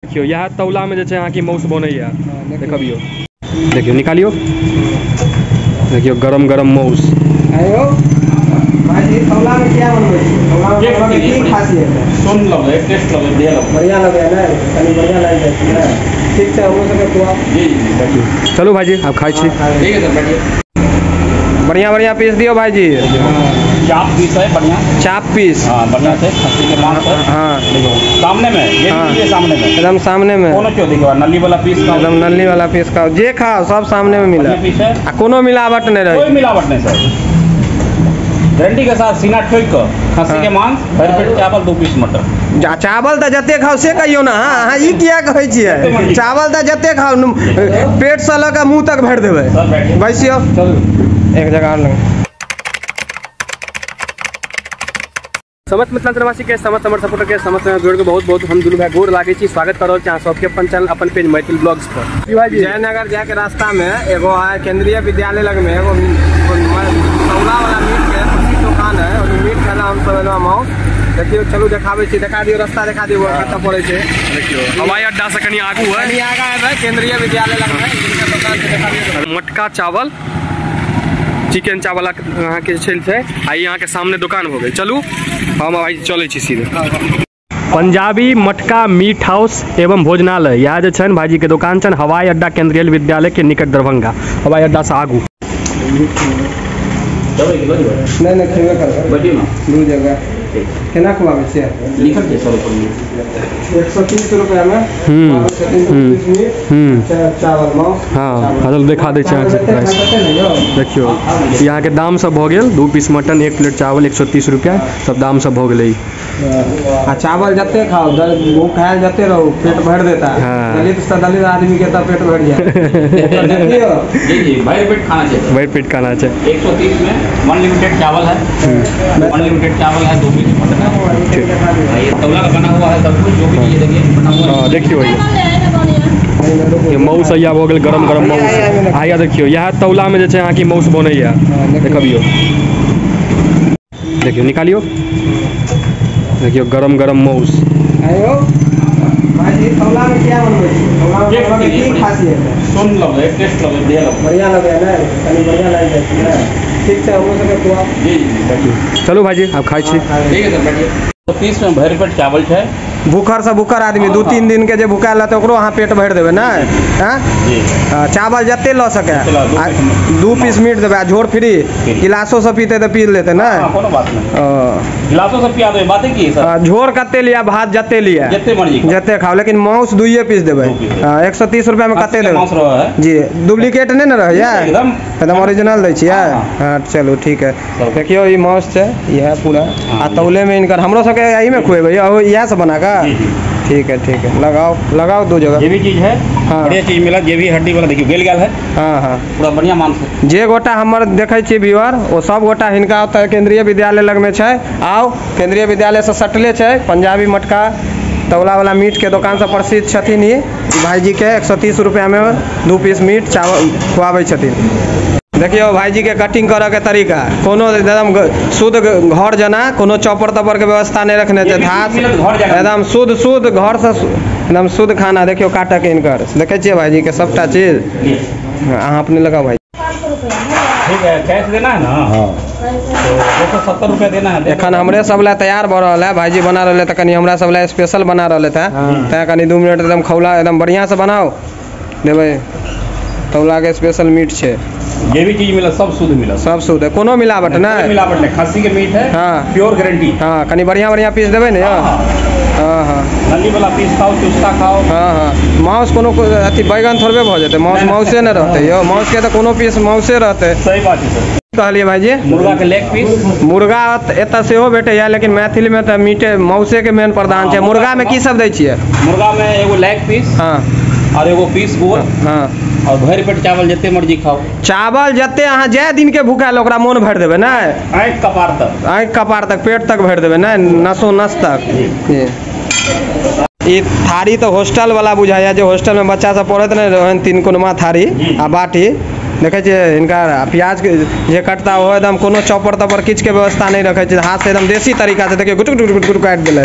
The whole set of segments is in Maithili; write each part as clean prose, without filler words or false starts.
देखियौ इएह तौलामे जे छै अहाँके मासु बनैया, देखबियौ, देखियौ निकालियौ, देखियौ गरम गरम मासु। आयो भाईजी, तौला में क्या बनबै छी? तौला में बनबै के की खासियत है? सुन लगै, टेस्ट लगै, बढ़िया लगै। बढ़िया लगै ने, कनी बढ़िया लागि जाइ छै ने। ठीक छै, हमरो सबके खुआउ। जी जी बैठियौ। चलू भाईजी आब खाइ छी। ठीक है सर, बैठिए। बढ़िया बढ़िया पीस दियौ भाईजी। चाप पीस है बढ़िया, चाप पीस। हाँ बढ़िया से खस्सी के मांस है। हाँ देखो सामने में, ये हाँ। ये सामने में, एकदम सामने में। कोनो क्यों देखो नली वाला पीस खाओ, एकदम नली वाला पीस खाओ, जे खाओ सब सामने में मिला। बढ़िया पीस है, आ कोनो मिलावट नहीं रहे, कोई मिलावट नहीं सर, गारंटी के साथ सीना ठोक कर खस्सी हाँ। के मांस, भर पेट चावल, 2 पीस मटन। चावल तऽ जते खाओ से कहियौ ना। हाँ अहाँ ई किया कहै छियै? चावल तऽ जते खाओ पेट से लऽ कऽ मुँह तक भरि देबै। बैसियौ एक जगह और लग। समस्त मिथिलांचलवासी के, समस्त हमर सपोर्टर के, समस्त जोड़ के बहुत बहुत हम दुनू भाई गोर लागै छी। स्वागत कर रहल छी अहाँ सबके अपन चैनल अपन पेज मैथिल ब्लॉग्स पर। जी भाईजी, जयनगर जाय के रास्ता में एगो है केंद्रीय विद्यालय लग में एगो तौला वाला मीट के प्रसिद्ध दुकान है, ओहि मीट खाना हम सब एलहुँ माउस। देखियौ चलू देखाबै छी, देखा दियौ रास्ता, देखा दियौ कतऽ पड़ै छै। देखियौ हवाई अड्डा से कनि आगू है, कनि आगाँ एबै केंद्रीय विद्यालय लग में दुकान छै, देखा दियौ। मटका चावल, चिकन चावल अहाँके छै आ ई अहाँके सामने दुकान भऽ गेल। चलू हम भाई चलै छी सीधे। पंजाबी मटका मीट हाउस एवं भोजनालय, इएह जे छनि भाईजी के दुकान छनि, हवाई अड्डा केंद्रीय विद्यालय के निकट दरभंगा, हवाई अड्डा से आगू। नहीं नहीं खेबे करबै, बैठिए ना दू जगह। केना खुआबै छियै? लिखल छै सर ऊपर में 130 रुपया में चावल मांस। हाँ चल देखा दै छै अहाँके प्राइस। देखियौ अहाँके दाम सब भऽ गेल, 2 पीस मटन, 1 प्लेट चावल, 130 रुपया, सब दाम सब भऽ गेलै। आ चावल जते खाओ, भूख खायल जते रहू पेट भरि देता। हाँ। दलित से दलित आदमी के तऽ पेट भरि जाए। देखियौ जी जी, भर पेट खाना चाहिए, भरि पेट खाना चाहिए। 130 में अनलिमिटेड चावल है, अनलिमिटेड चावल है, 2 पीस मटन है। ये तौला का बना हुआ है सब कुछ, जो भी चीज देखिए बना हुआ है। देखियौ ये माउस आइया भऽ गेल, गरम गरम माउस आइया। देखियौ इएह तौलामे जे छै अहाँके माउस बनैया, देखबियौ, देखियौ निकालियौ, देखियौ गरम गरम माउस। आयो भाईजी, तौला में क्या बनबै छी? तौला में बनबै के की खासियत है? सुन लगै, टेस्ट लगै, बढ़िया लगै। बढ़िया लगै ने, कनी बढ़िया लागि जाइ छै ने। ठीक छै, हमरो सबके खुआउ। जी जी चलू भाईजी आब खाइ छी। ठीक है सर, बैठिए। 30 में भरि पेट चावल छै। भूखर से भूखर आदमी 2-3 दिन के जे भूखायल रहतै ओकरो अहाँ पेट भरि देबै ने? हाँ चावल जते लऽ सकै, 2 पीस मीट देबै आ झोर फ्री, गिलासो से पीते तऽ पी लेतै ने, कोनो बात नहीं। गिलासो से पिया देबै, बाते की है सर? झोर कते लिया, भात जते लिया, जते मर्जी जते खाओ, लेकिन मांस 2 पीस देबै। 130 रुपया में कते देबै? जी डुप्लीकेट नहीं ने रहैया, एकदम एकदम ओरिजिनल दै छियै। हाँ चलू ठीक है। देखियौ ई मांस छै इएह पूरा, आ तौले में इनकर हमरो सबके एही में खुएबै, इएह सब बना कऽ। ठीक है ठीक है, लगाओ लगाओ 2 जगह। ये भी चीज है, हाँ बढ़िया चीज मिला, ये भी हड्डी वाला देखियो गेल गेल है। हाँ हाँ पूरा बढ़िया मांस है। जे गोटा हमर देखै छियै व्यूअर, ओ सब गोटा हिनका ओतऽ केंद्रीय विद्यालय लग में छै। आउ, केंद्रीय विद्यालय से सटले छै पंजाबी मटका तौला वाला मीट के दोकान से प्रसिद्ध छथिन ई भाईजी के। 130 रुपया में 2 पीस मीट चावल खुआबै छथिन। देखियौ भाईजी के कटिंग करऽ के तरीका, कोनो एकदम शुद्ध घर जेना, कोनो चॉपर तॉपर के व्यवस्था नहीं रखने छै, हाथ एकदम शुद्ध शुद्ध घर से एकदम शुद्ध खाना। देखियौ काटऽ के हिनकर, देखै छियै भाईजी के सबटा चीज। अहाँ अपने लगाओ भाई। ठीक है, कैश देना है ना? हाँ। तो 270 रुपया देना है। एखन हमरे सब ला तैयार भऽ रहल है, भाईजी बना रहल है, तऽ कनि हमरा सब ला स्पेशल बना रहल है, तैं कनि 2 मिनट एकदम खौला एकदम बढ़िया से बनाओ देबै। तौला के स्पेशल मीट छै, जे भी चीज मिला सब शुद्ध मिला, सब शुद्ध है, कोनो मिलावट नहीं, मिलावट नहीं, खस्सी के मीट है। हाँ प्योर गारंटी। हाँ कनि बढ़िया बढ़िया पीस देबै ने। हाँ हाँ नली वाला पीस खाओ, चुस्ता खाओ। हाँ हाँ मांस कोनो अथी बैगन थोड़बे भऽ जेतै, मांस मांसे नहि रहतै यौ, मांस के तऽ कोनो पीस मांसे रहतै। सही बात है सर। कहलियै भाईजी मुर्गा के लेग पीस, मुर्गा एतऽ सेहो भेटैया, लेकिन मैथिल में तऽ मीटे मांसे के मेन प्रधान छै। मुर्गा में की सब दै छियै? मुर्गा में एगो लेग पीस, हाँ और एगो पीस गोल, हाँ और भरि पेट चावल जते मर्जी खाओ। चावल जते अहाँ जाय दिन के भूखायल ओकरा मोन भरि देबै ने, आँखि कपार तक, आँखि कपार तक, पेट तक भरि देबै ने, नसो नस तक। ई थारी तऽ हॉस्टल वाला बुझाइया, जे हॉस्टल में बच्चा सब पढ़ैत नहि रहै, 3 कोनमा थारी आ बाटी। देखै छियै हिनका प्याज के जे कटता ओहो एकदम कोनो चॉपर तॉपर किछु के व्यवस्था नहि रखै छै, हाथ से एकदम देसी तरीका से देखियौ गुटुक गुटुक गुटुक काटि देलै।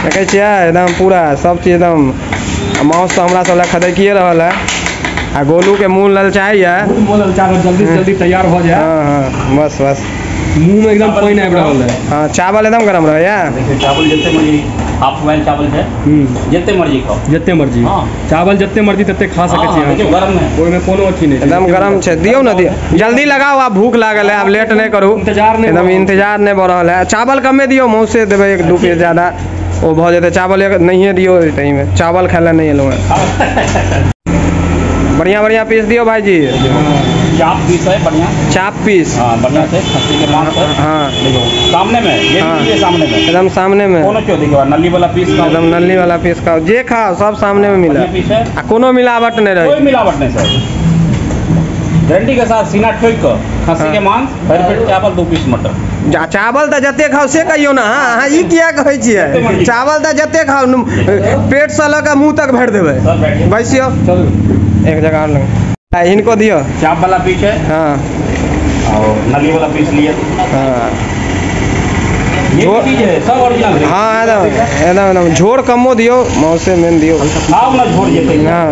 देखै छियै एकदम पूरा सब चीज एकदम माउस तऽ हमरा सब लए खदकिए रहल है। आ गोलू के मुँह ललचाइए, मुँह ललचा जल्दी से जल्दी तैयार हो जाए। हाँ हाँ बस बस, मुँह में एकदम पानि आबि रहल है। हाँ चावल एकदम गरम रहैया। चावल जते मर्जी, हाफ बॉइल चावल है, जते मर्जी खाओ, जते मर्जी। हाँ चावल जते मर्जी तते खा सकै छी अहाँ, गरम है, ओहिमे कोनो अथी नहि, एकदम गरम छै। दियौ ने, दियौ जल्दी लगाओ, आब भूख लागल है, आब लेट नहि करू, इंतजार नहि, एकदम इंतजार नहि भऽ रहल है। चावल कमे दियौ, मौसे देबै 1-2 पीस ज्यादा ओ भऽ जेतै। चावल एक नहिए दियौ, ताहिमे चावल खाय लए नहि एलहुँ हेँ। बढ़िया बढ़िया पीस दियौ भाईजी। चाप पीस है बढ़िया, चाप पीस। हाँ बढ़िया से खस्सी के मांस है। हाँ देखो सामने में, ये हाँ। भी सामने में, एकदम सामने में, कोनो क्यों देखो नली वाला पीस खाओ, एकदम नली वाला पीस खाओ, जे खाओ सब सामने में मिला पीस है। आ कोनो मिलावट नहीं रहे, कोई मिलावट नहीं सर, गारंटी के साथ सीना ठोक के खस्सी के मांस, भर पेट चावल, 2 पीस मटन। चावल तऽ जते खाओ से कहियौ ना। हाँ अहाँ ई किया कहै छियै? चावल तऽ जते खाओ पेट से लऽ कऽ मुँह तक भरि देबै। बैसियौ चलू एक जगह और लग, हिनको दियौ। चाप वाला पीस है। हाँ और नली वाला पीस लिए। हाँ ये चीज है सब ओरिजिनल है। हाँ एकदम एकदम एकदम, झोर कमो दियौ, मौसे मेन दियौ। खाओ ना झोर जेतै। हाँ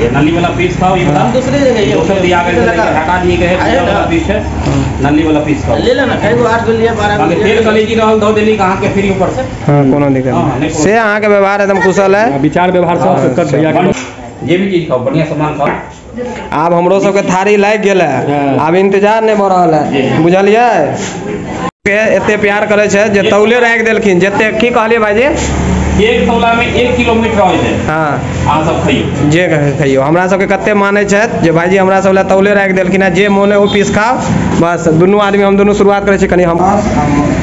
ये नली वाला पीस खाओ, ये बता दूसरे जगह ये दूसरे दिया गया हटा दिए गए वाला पीस है, नली वाला पीस खाओ, ले लेना। कई गो 8 गो लिए 12 गो तेल कलेजी रहल दो देली कहां के फ्री ऊपर से। हां कोनो दिक्कत नहीं, से अहाँ के व्यवहार एकदम कुशल है, विचार व्यवहार सब कर भैया के। जे भी चीज खाओ बढ़िया सामान खाओ। आब हमरो सबके थारी लागि गेल है, आब इंतजार नहीं भऽ रहल है, बुझलियै? एते प्यार करै छै जे तौले राखि देलखिन। जते की कहलियै भाईजी? 1 तौला में 1 किलो मीट रहै छै। हाँ अहाँ सब खइयौ, जे खइयौ। हमरा सबके कते मानै छथि जे भाईजी हमरा सब लए तौले राखि देलखिन है, जे मोन है ओ पीस खाओ बस। दुनू आदमी हम दुनू शुरुआत करै छी। कनि हम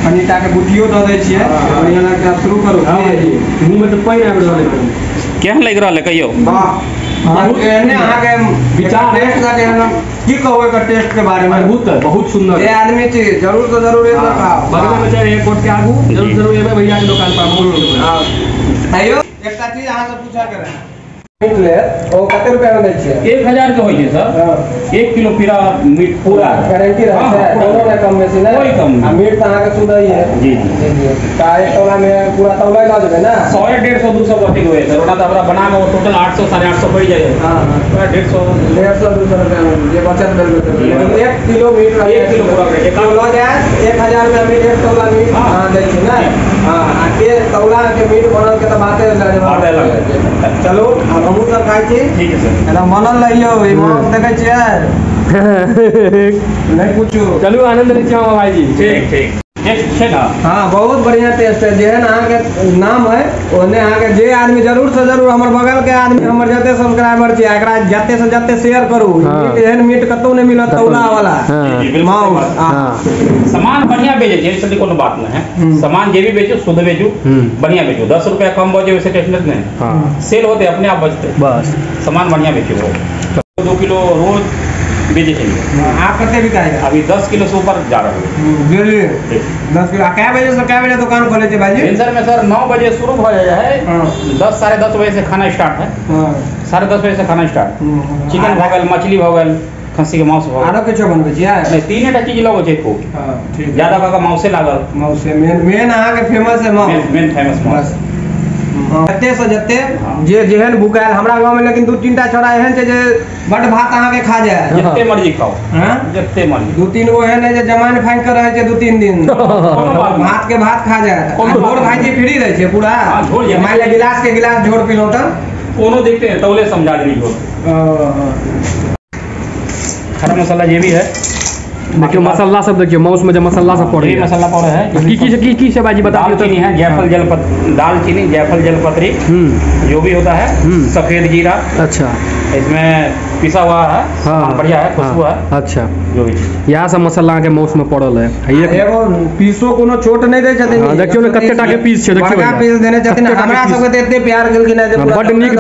कनि टाके गुटियो दऽ दै छियै, बढ़िआँ लगतै। आब शुरू करू। मुँह में तऽ पानि आबि रहल है। केहन लागि रहल है कहियौ? वाह, एहने अहाँके विचार टेस्ट लगे, की कहू एकर टेस्ट के बारे में? बहुत बहुत सुंदर। जे आदमी छी जरूर से जरूर एक खाओ। बगल में चाहे एयरपोर्ट के आगू जरूर जरूर एबै भैया के दुकान पर। हां आइयो। एकटा चीज अहाँ से पूछा के रहे, मीट ले ओ कते रुपया में दै छियै? 1000 के होइ छै सर। 1 किलो पूरा मीट, पूरा गारंटी रहै छै, कोनो नहि कम बेसी नहि, कोई कम नहीं। आ मीट तऽ अहाँके शुद्ध है। जी जी जी। का एक तौला में पूरा तौला लऽ जेबै ना? 100 या 150 200 बचै हुए सर। ओना तऽ हमरा बना के टोटल 800 850 पड़ि जाइ है। हां हां 150 150 200 रुपया में जे बचत भेल भेल। 1 किलो मीट, 1 किलो पूरा एक लऽ जायत 1000 रुपया मीट, 1 तौला मीट। हां दै छी ना? हां आ के तौला के मीट बनल के तऽ बाते अलग है। चलू आब हमहूँ सब खाइ छी। ठीक है सर, एकदम बनल रहियौ। ई मांस देखै छियै नहि पूछू। चलू आनंद लै छी हम भाईजी। ठीक ठीक, टेस्ट छै ना? हाँ बहुत बढ़िया टेस्ट है। जेहन अहाँके नाम है ओहने अहाँके जे आदमी जरूर से जरूर हमर बगल के आदमी हमर जते सब्सक्राइबर छै एकरा जते से जते शेयर करू। एहन मीट कतौ नहि मिलत तौला वाला मांस। सामान बढ़िया बेचे छै, ऐसे कोनो बात नहीं है। सामान जे भी बेचू शुद्ध बेचू, बढ़िया बेचू। 10 रुपया कम बचे वैसे टेंशन नहीं। हाँ सेल होते अपने आप बचते, बस सामान बढ़िया बेचू। 2 किलो रोज बेचे चाहिए। आप कते बिकाइ? अभी 10 किलो से ऊपर जा रहा है डेली। 10 किलो। कै बजे से कै बजे दुकान खोले छै भाईजी? भिनसर में सर 9 बजे शुरू हो जाए है। 10 10:30 बजे से खाना स्टार्ट है। 10:30 बजे से खाना स्टार्ट। चिकन भऽ गेल, मछली भऽ गेल, खस्सी के मांस भऽ गेल। आरो किछो बनबै छियै? नहीं, 3 टा चीज लगै छै खूब। हां ठीक। ज्यादा कऽ मांसे लागल। मांसे मेन मेन अहाँके फेमस है मांस, मेन फेमस मांस। जते से जते जे जेहन भूखायल हमरा गाँव में, लेकिन 2-3 टा छोरा एहन छै जे बड भात अहाँके खा जाए। जते मर्जी खाओ। हां जते मर्जी। 2-3 गो एहन है जे जमाइन फाँकि के रहै छै 2-3 दिन, भात के भात खा जाए। झोर भाईजी फ्री रहै छै पूरा। मान लिअ गिलास के गिलास झोर पीलहुँ तऽ कोनो देखते हैं तौले समझा देली झोर। खड़ा मसाला जे भी है देखियो, मसाला सब देखियो मांस में जे मसाला सब पड़ै है, मसाला पड़ै है। की की से भाईजी बता दियो। दालचीनी है, जायफल जलपत्री, दालचीनी जायफल जलपत्री जो भी होता है, सफेद जीरा। अच्छा इसमें पिसा हुआ है। हाँ बढ़िया है, खुशबू है। अच्छा जो भी यह सब मसाला के मांस में पड़ल है। एगो पीसो कोनो छोट नहीं दै छथिन। हां देखियो ने कते टा के पीस छै, देखियो बड़का पीस देने छथिन। हमरा सब के त एते प्यार गेलखिन है जे बड नीक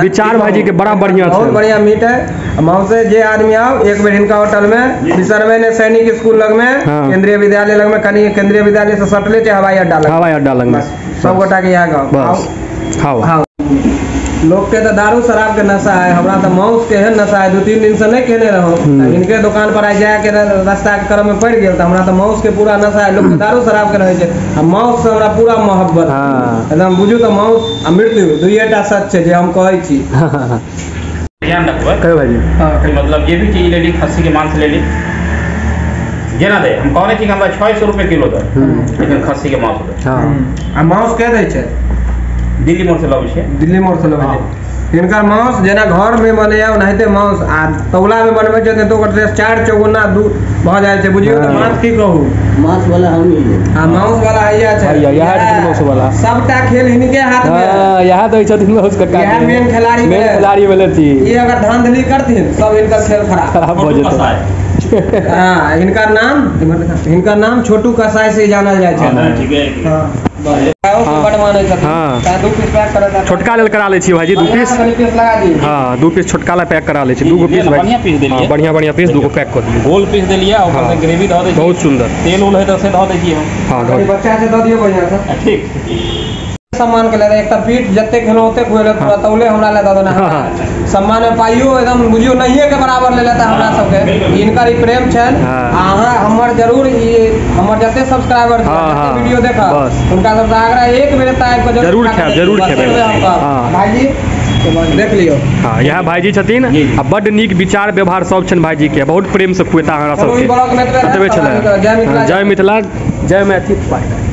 विचार भाईजी के, बड़ा बढ़िया छै, बहुत बढ़िया मीट है। मांस जे आदमी आओ एक बेर हिनका होटल में, बिसरवे ने सैनिक स्कूल लग में, केंद्रीय विद्यालय लग में, कनी केंद्रीय विद्यालय से सटले छै हवाई अड्डा लग, हवाई अड्डा लग में सब गोटा के यहाँ गाँव बस खाओ। खाओ। लोग के तो दारू शराब के नशा है, हमरा तो मांस के है नशा है। 2-3 दिन से नहीं खेने रहो, इनके दुकान पर आइ जाए के रास्ता के क्रम में पड़ गेल, तो हमरा तो मांस के पूरा नशा है। लोग के दारू शराब के रहे छै, आ मांस से हमरा पूरा मोहब्बत। एकदम बुझू तो मांस आ मृत्यु दुइएटा सच छै जे हम कहै छी। ध्यान रखबै कहियो भाईजी। कि मतलब जे भी चीज लेली खस्सी के मांस लेली जेना दे, हम कहने छी कि हमरा 600 रुपये किलो दे, लेकिन खस्सी के मांस दे। आ मांस के दै छै? दिल्ली मोड़ से लबै छै। दिल्ली मोड़ से लबै छै। हिनकर मांस जेना घर में बनैया ओनाहिते मांस, आ तौला में बनबै छै तऽ ओकर टेस्ट 4 चौगुना 2 भऽ जाइ छै। बुझियौ तऽ मांस की कहू, मांस वाला हम ही है। आ मांस वाला हैया छै, इएह छथिन मांस वाला। सबटा खेल हिनके हाथ में। हां, इएह दै छथिन मांस कक्का, इएह मेन खिलाड़ी, मेन खिलाड़ी भेलथि। ई अगर धांधली करथिन सब हिनकर खेल खराब भऽ जेतै। हां, हिनकर नाम छोटू कसाई से जानल जाइ छै। ठीक है। हां, बड मानै छथिन। 2 पीस पैक करा, छोटका लेल करा लै छी भाईजी, 2 पीस लगा दी। हां, 2 पीस छोटका ला पैक करा लै छी, 2 गो पीस। बढ़िया पीस देलियै, बढ़िया बढ़िया पीस 2 गो पैक कर दियै। गोल पीस देलियै, ऊपर से ग्रेवी धऽ दै छी, बहुत सुंदर। तेल उल है तऽ से धऽ दै छी हम। हां, बच्चा से दऽ दियौ बढ़िया से। ठीक, सम्मान के ले एक तऽ पीठ जते खेलौ ओते खुएलो, पूरा तौले हमरा ले दऽ देना। सम्मान में पाइयो एकदम बुझियौ नहिए के बराबर ले लेता हमरा सबके। हिनकर ई प्रेम छनि। आ अहाँ हमर जरूर ई हमर जते सब्सक्राइबर छै, जते वीडियो देखब, हुनका सबसँ आग्रह एक बेर एतऽ आबि कऽ जरूर खायब, जरूर खेबै। भाईजी देख लियौ। हाँ, इएह भाईजी छथिन आ बड्ड नीक विचार व्यवहार सब छनि भाईजी के, बहुत प्रेम से खुएता हमरा सबके। एतबे छलै। जय मिथिला, जय मैथिली। बाय।